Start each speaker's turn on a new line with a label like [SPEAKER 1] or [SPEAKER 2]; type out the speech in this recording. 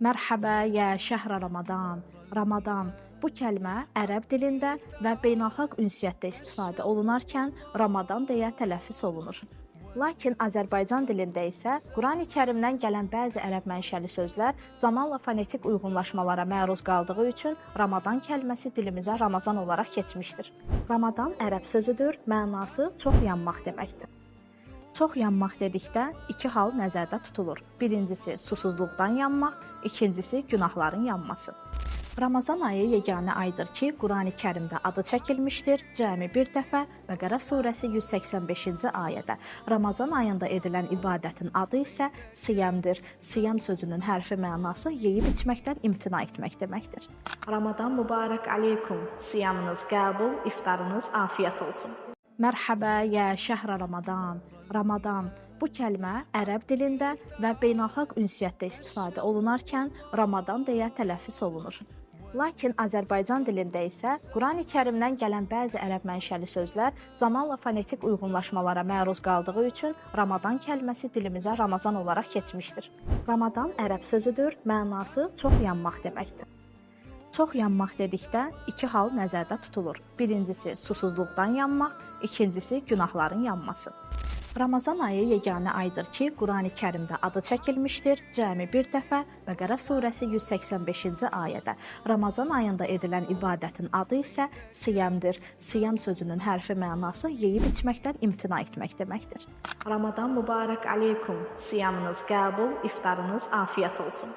[SPEAKER 1] Mərhəbə yə şəhrə Ramadan. Ramadan bu kəlmə ərəb dilində və beynəlxalq ünsiyyətdə istifadə olunarkən Ramadan deyə tələffüz olunur. Lakin Azərbaycan dilində isə Qurani-Kərimdən gələn bəzi ərəb mənşəli sözlər zamanla fonetik uyğunlaşmalara məruz qaldığı üçün Ramadan kəlməsi dilimizə Ramazan olaraq keçmişdir. Ramadan ərəb sözüdür, mənası çox yanmaq deməkdir. Çox yanmaq dedikdə iki hal nəzərdə tutulur. Birincisi susuzluqdan yanmaq, ikincisi günahların yanması. Ramazan ayı yeganə aydır ki, Qurani-Kərimdə adı çəkilmişdir. Cəmi bir dəfə Bəqərə surəsi 185-ci ayədə. Ramazan ayında edilən ibadətin adı isə siyamdır. Siyam sözünün hərfi mənası yeyib içməkdən imtina etmək deməkdir. Ramadan mübarək aleykum. Siyamınız qəbul, iftarınız afiyət olsun. Mərhəbə yə şəhrə Ramadan. Ramadan bu kəlmə ərəb dilində və beynəlxalq ünsiyyətdə istifadə olunarkən Ramadan deyə tələffüz olunur. Lakin Azərbaycan dilində isə Qurani-Kərimdən gələn bəzi ərəb mənşəli sözlər zamanla fonetik uyğunlaşmalara məruz qaldığı üçün Ramadan kəlməsi dilimizə Ramazan olaraq keçmişdir. Ramadan ərəb sözüdür, mənası çox yanmaq deməkdir. Çox yanmaq dedikdə iki hal nəzərdə tutulur. Birincisi susuzluqdan yanmaq, ikincisi günahların yanması. Ramazan ayı yeganə aydır ki, Qurani-Kərimdə adı çəkilmişdir. Cəmi bir dəfə Bəqərə surəsi 185-ci ayədə. Ramazan ayında edilən ibadətin adı isə siyamdır. Siyam sözünün hərfi mənası yeyib içməkdən imtina etmək deməkdir. Ramadan mübarək aleykum. Siyamınız qəbul, iftarınız afiyət olsun.